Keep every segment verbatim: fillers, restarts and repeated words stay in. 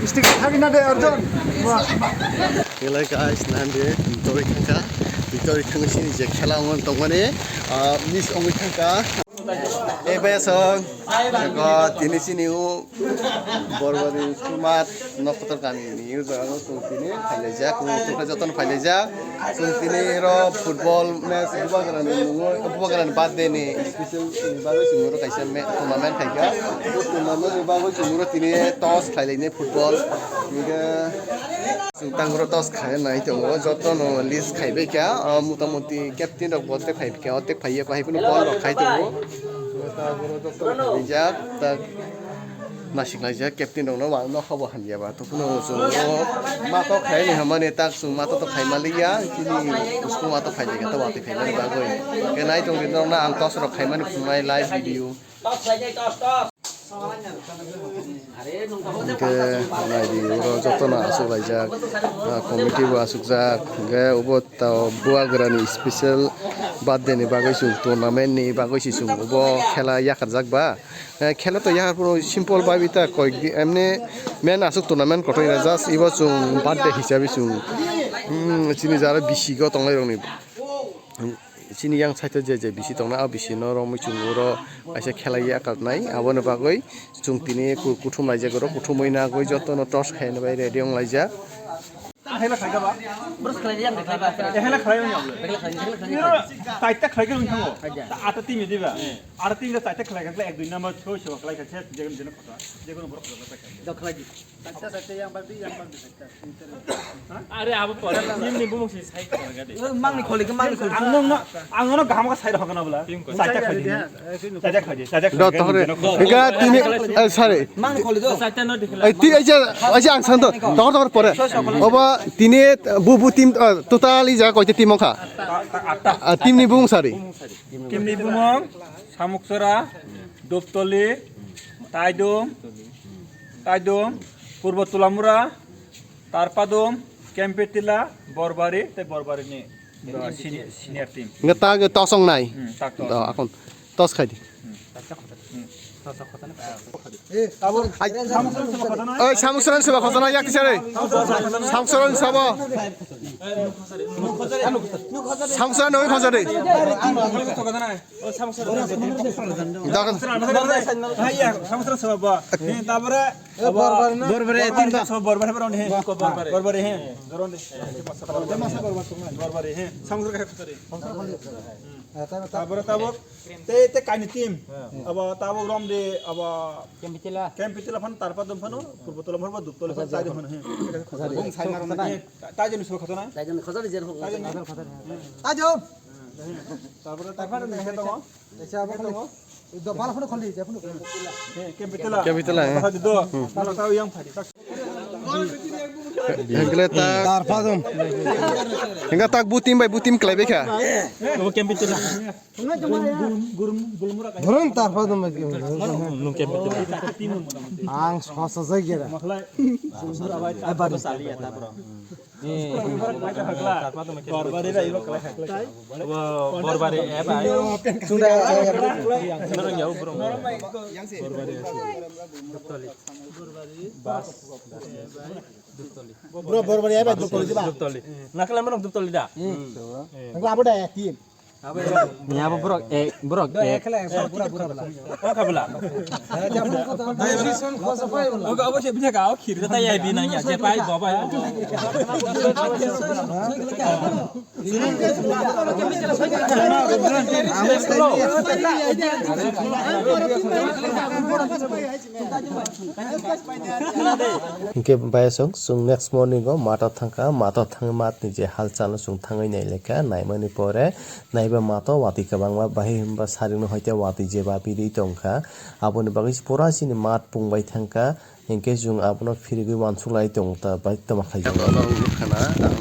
Stick thagi na de, Arjun. Hello guys, nandi, victory thangka, victory thangka sini je khela ongmani tongmani, ah, miss ongwi thangka. Eh, bayasong, ko tini sini u Borbari Sumat Nokotor kami ni u jaga o tong tini phailai jak, tong tini jotono phailai jak. Chwng tini oro football match bubagrani mungwi, bubagrani birthday ni special ni bagwi chwng oro kaisa ma-, tournament khaikha. O tournament ni bagwi chwng oro tini toss khlailainai football. Hinkhe chwng tang oro toss khlai nai tongo, jotono list khaibaikha. O motamoti captain rok bo tek phaibaikha, o tek phaiya ko hai phano ball rok khai tongo. Ta oro jotono khaijak, ta Naisik laijak captain rokno, wal no hobo hamya ba. Tokhuno chwng o mato khlai ni hamani tak chwng mato to khai maliya, chini uskung mato khai liya, to watwi khai mani bagwi. Ke nai tong di nokna ang toss rok khai mani phungnai live video. Hingke nai di oro jotono aswk laijak, ah, committee bo aswkjak, hingke obo to bubagrani special birthday ni bagwi chwng tournament ni bagwi se chwng obo khela yakarjak ba. Eh, khela to yaha phuru simple bai ta koi di, emni men aswk tournament kotor ya, just ibo chwng birthday hisabe chwng, mm, chini jara bisi go tongnai rokni, mm, chini yang side o je je bisi tongnai, a bisi no romwi chwng oro kaisa khela ya karnai, aboni bagwi chwng tini ku-, kuthum laijak oro, kuthumwi nagwi jotono toss khaina bai ready wng laijak. Hela khaika ba? Bros khlai yang khlai ba. Eh, hela khlai yang. Hela khlai, hela khlai. Iro taita khlai ke wngthango. Aja. Ta ata team diba? Ata team da taita khlai khlai ek dui number choi choi khlai kha se jegun jegun khota. Jegun borok khlai kha. Do khlai di. Taita taita yang bar di yang bar di taita. Are abo pore team ni bumung si sai khlai ga de. Mang ni kholi ke mang ni kholi. Ang no Ang nono kaham khe sai rw hokna bwla. Team ko. Chaita khlai di. Chaita khlai di. Chaita khlai di. Do tohore. Hingga tini, eh, sorry. Mang kholi do. Chaita no dikhala. Eh, ti, eh, je, eh, je ang sando. Tohor, tohor pore. Obo tini, eh, bu, bu team, eh, totally jaga koita team wngkha? Atta. Ah, team ni bumung sari. Team ni bumung, Samuksora, Doptoli, Taidong, Taidong, Purbo Tulamura, Tarpadum, Kempetila, Borbari, tei Borbari ni senior, senior team. Hingke ta ke tosong nai. Hmm, tak tos. Do, akon tos khai di. Hmm. Abo, ai, Samuksora ni soba khotona. Oi, Samuksora ni soba khotona, yak tisare. Samuksora ni soba. Samuksora ni oi khotona. Dagan. Hai ya, Samuksora soba ba. Ni tabore. Borbari, Borbari, tin ta. Soba Borbari, Borbari, he. Borbari. Borbari, he. Borbari, he. Samuksora ka khotari. Tabore, tabok. Te, te kaini team. Abo tabok romde, abo Kempitila. Kempitila phano, Tarpadum phano, Purbo Tulamura phano, Doptoli phano, Taidong phano, he. Bung sai ma rona. Taidong ni soba khotona. Taidong ni khotari jer ho. Taidong. Taidong. Tarpore, tarpore ni he tongo. He tongo. He, Kempitila. Kempitila, he. He, do. Mano tau yang phadi. Hingkle tak. Tarpadum. Hingga tak bu team bai bu team kelai bekha. Obo Kempitila. Burung Tarpadum bai. Nung Kempitila. Ang sosa jai gera. Ai, bari. Borbari, eh, bai. Borong ya, borong. Borbari. Bas. Bro, Borbari, eh, bai, Doptoli, bai. Doptoli. Nakala mana Doptoli da? Nang labo da, eh, team. Ni abo borok, eh, borok, eh. Pura, pura bela. Oka bela. Oka obo se bini ka o khir ta ya bini ya je pai bo bai. Hingke bayasong chwng next morning o mato thangkha, mato thangwi matni je halchal no chwng thangwi nailekha, naimani pore naiba mato watwi kwbangma bahai hwnba saringno hoite watwi jeba birwi tongkha, aboni bagwi pura chini mat pungbai thangkha, hinkhe chwng abono phirigwi uansuk lai tongo ta bai tongma khaijak. Ang nukha na, ang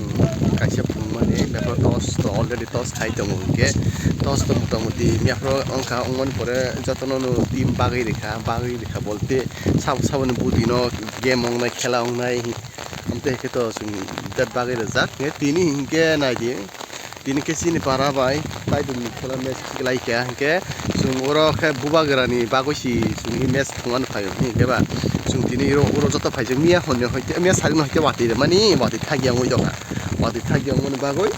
kaisa phunukmani, bepar tos to already tos khai tongo hinkhe, tos to motamoti miyaphro wngkha, wngmani pore jotono no team bagwi rikha, bagwi rikha bolte sabo saboni budino game wngnai, khela wngnai, amtwi hai khe to chwng birat bagwi rwjak. Tini hinkhe naidi, Tini khe chini para bai taidumni khela match khiklaikha, hinkhe chwng oro khe bubagrani bagwi si chwng hi match thwngmani phaio, hinkhe ba chwng tini oro, oro joto phaijak miya hwnwi hoite, miya sarino hoite watwi rwmani, watwi thakya wngwi tongkha, watwi thakya wngmani bagwi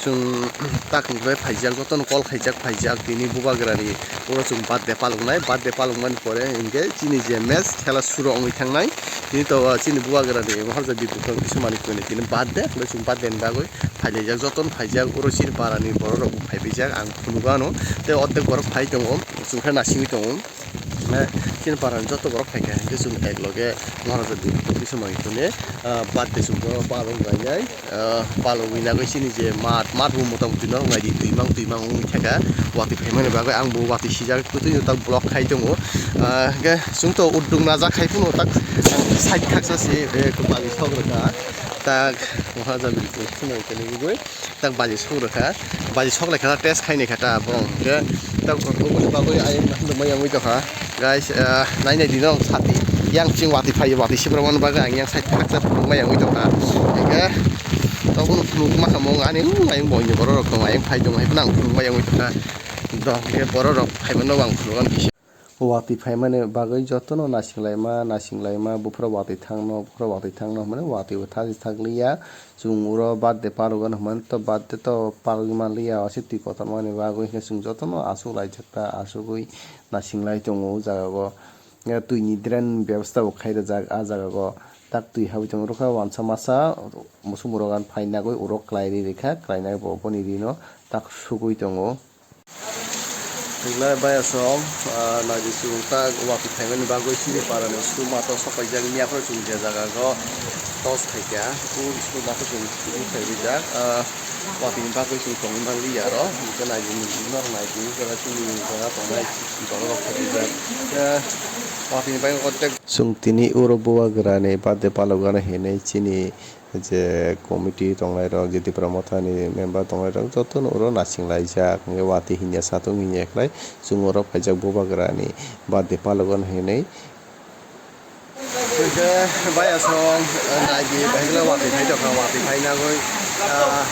chwng tak hinkhe phaijak, jotono call khaijak, phaijak tini bubagrani. Oro chwng birthday paloknai, birthday palokmani pore hinkhe chini je match khela suru wngwi thangnai. Tini to, ah, chini bubagrani Maharaja Bipul Chondra Kishore Manik Twi ni tini birthday, hwnwi chwng birthday ni bagwi phailaijak, jotono phaijak, oro chini parani borok rok bo phaibaijak, ang phunugo ano, tei ordek borok phai tongo, chwng khe nasingwi tongo. Eh, chini parani joto borok phaikha hinkhe chwng ekloge Maharaja Bipul Chondra Kishore Manik Twi ni, ah, birthday chwng borok palok lainai. Ah, palugwi nagwi chini je mat, mat bo motamoti norok naidi twimang twimang wngwi thangkha. Watwi phaimani bagwi ang bo watwi sijak, twi tak block khai tongo. Ah, hwnkhe chwng to uduk najak khai phano tak side khaksa se, eh, bali sok rwkha. Tak Maharaja Bipul Chondra Kishore Manik Twi ni bagwi tak bali sok rwkha. Bali sok lai kha, test khai nai kha ta borok. Hwnkhe tak oboni bagwi ayang nahwlwngma yangwi tongkha. Guys, ah, nai nai di no sati. Yang chwng watwi phai, watwi sibra mani bagwi ang yang side khaksa phunukma yangwi tongkha. Hingke tobono phunukma khamung ani, hmm, ayang boini borok rok tongo, ayang phai tongo, hai phano ang phunukma yangwi tongkha. Do, hingke borok rok phaimano ang phunukgwi kisa. Watwi phaimani bagwi jotono naising laima, naising laima, buphuru watwi thangno, buphuru watwi thangno hwnmani watwi bo thajak thakliya. Chwng uro birthday palugano hwnmani to birthday to palugwi manliya, o se twi kotormani bagwi hwnkhe chwng jotono aswk laijak ta, aswkwi naising lai tongo o jaga o. Twini drain bebostha bo khai rijak ah jaga o, tak twi habwi tongo rwkha uansa masa musuk murok ani phainagwi uro kwlai ri rikha, kwlainai bo boni rino tak sugwi tongo. Hwnlai bayasong, ah, naidi chwng tak watwi phaimani bagwi chini parani suma to sopaijak, miya phano chwng je jaga o tos khaikha, o suma to chwng phairijak, ah, watwini bagwi chwng tongwi manliya aro, hwnkhe naidi norok naidi, jaga chini jaga tongnai. Borok rok khe rijak, eh, watwi ni bagwi ordek. Chwng tini uro bubagrani birthday palugano hinwi chini je committee tongnai rok, je Tipra Mothani member tongnai rok, jotono uro naising laijak, hwnkhe watwi hinya satung hinya khlai chwng uro phaijak bubagrani birthday palugano hinwi. Hwnkhe bayasong, eh, naidi, bahai khe watwi phai tongkha, watwi phai nagwi, ah,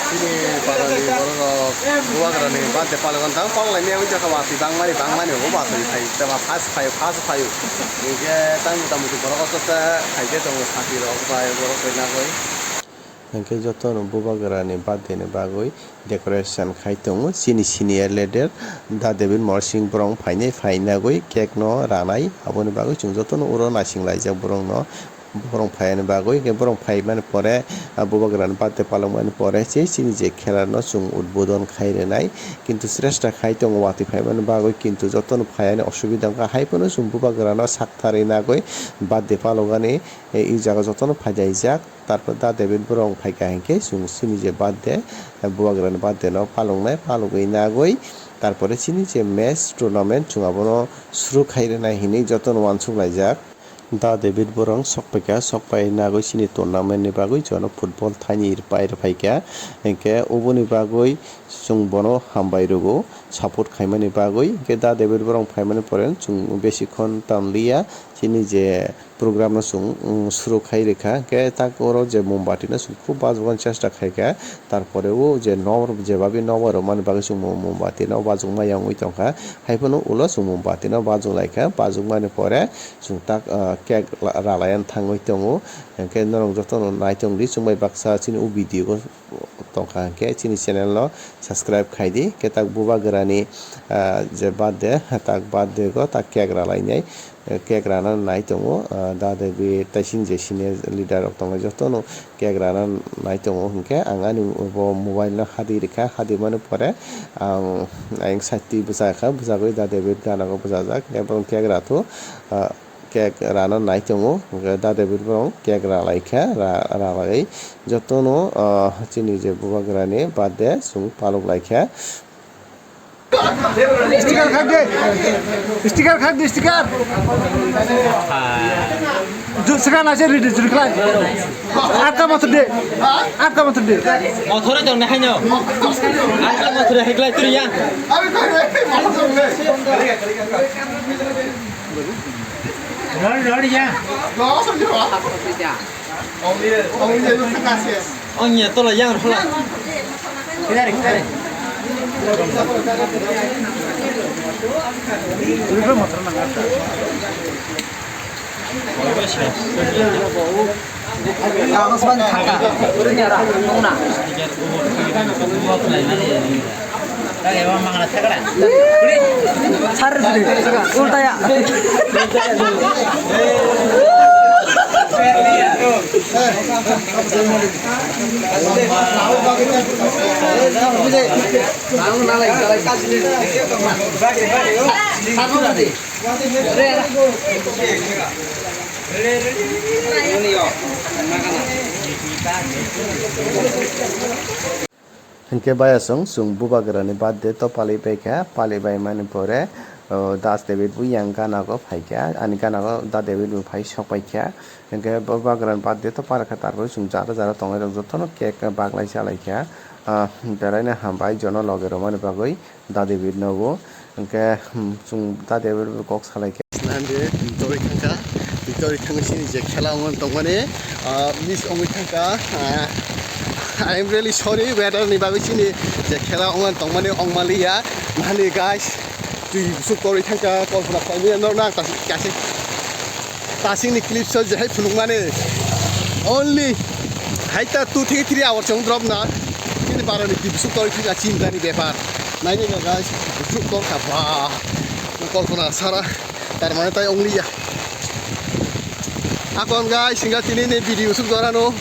chini parani borok rok bubagrani birthday palokna tang kok lai miyang wngkha, watwi bangmani, bangmani, o watwi phai, tama first phai, first phai. Hwnkhe tang mota moti borok o khaikhe tongo, sati rok bai borok bai nagwi. Hwnkhe jotono bubagrani birthday ni bagwi decoration khai tongo. Chini senior leader Da David Morsing borok phainai, phainagwi cake no ranai, aboni bagwi chwng jotono uro naising laijak borokno. Borok phaiyani bagwi hwnkhe borok phaimani pore, ah, bubagrani birthday palokmani pore se chini je khela no chwng udbodon khai rwnai. Kintu sresta khai tongo watwi phaimani bagwi, kintu jotono phaiyani osubida wngkha, hai phano chwng bubagrano sak tarwi nagwi birthday palokani, eh, i jaga jotono phailaijak. Tarpor Da David borok phaikha hinkhe chwng chini je birthday, bubagrani birthday no paloknai, palogwi nagwi, tarpore chini je match tournament chwng abono suru khai rwnai hinwi jotono uansuk laijak. Da David borok sok phaikha, sok pai nagwi chini tournament ni bagwi jono football thaini pai rwphaikha, hinkhe oboni bagwi chwng bono hambai rwgo support khaimani bagwi. Hinkhe Da David borok phaimani pore chwng besikhon tamliya chini je program no chwng, mm, suru khai rikha, hwnkhe tak oro je mombati no chwng khub bajoknani chesta khaikha, tarpore o je nokbar, je babi nokbar rwmani bagwi chwng mo-, mombati no bajokma yangwi tongkha, hai phano ulo chwng mombati no bajok laikha, bajokmani pore chwng tak, ah, cake la-, ralaiya thangwi tongo, hwnkhe norok jotono naitongdi chwng bai baksa chini o video o tongkha, hwnkhe chini channel no subscribe khaidi, hwnkhe tak bubagrani, ah, je birthday, tak birthday o tak cake ralainai. Cake rana nai tongo, ah, Da David taising je senior leader rok tongo, jotono cake rana nai tongo, hinkhe ang ani bo mobile no hadi rikha, hadi mani pore ang ayang side twi bwchakha, bwchagwi Da David gana o bwchajak, hinkhe borok cake rato, ah, cake rana nai tongo, hinkhe Da David borok cake ralaikha, ra-, ralai jotono, ah, chini je bubagrani birthday chwng palok laikha. Sticker khak de. Sticker khak de, sticker. Ju-, sekarang aja ready, juri khlai. Atka motor de. Atka motor de. Motor jong nahai no. Atka motor hai khlai turi ya. Rori, rori ya. Ong ya, tola yang rola. Kamus bang thaka. Sar sini, ulta ya. Hinkhe bayasong chwng bubagrani birthday to pali paikha, pali bai mani pore, o, Das David bo yang gana go phaikha, ani gana go Da David bo phai sok paikha. Hinkhe bubagrani birthday to palkha, tarpore chwng jara jara tongnai rok jotono cake baglai chalaikha, ah, beraina hambai jono loge romani bagwi. Da David nogo. Hinkhe, hmm, chwng Da David bo kok salaikha. Nande, victory thangkha. Victory thangwi sini je khela ongmani tongmani, ah, miss ongwi thangkha. Ah, I am really sorry, weather ni bagwi sini je khela ongmani tongmani ongmaliya. Nani guys, twi busuk torwi thangkha, Kalpana khlaimani norok nang ta-, kaisa. Tasing ni clips o jehai phunukmani only haita two theke three hours chong drop na. Chini bara ni tibisuk tori thika chinta ni bepar. Naini no guys, busuk tor kha ba. Kalpana sara tar mane tai ongliya. Akon guys, singa tini ni video suk dora no.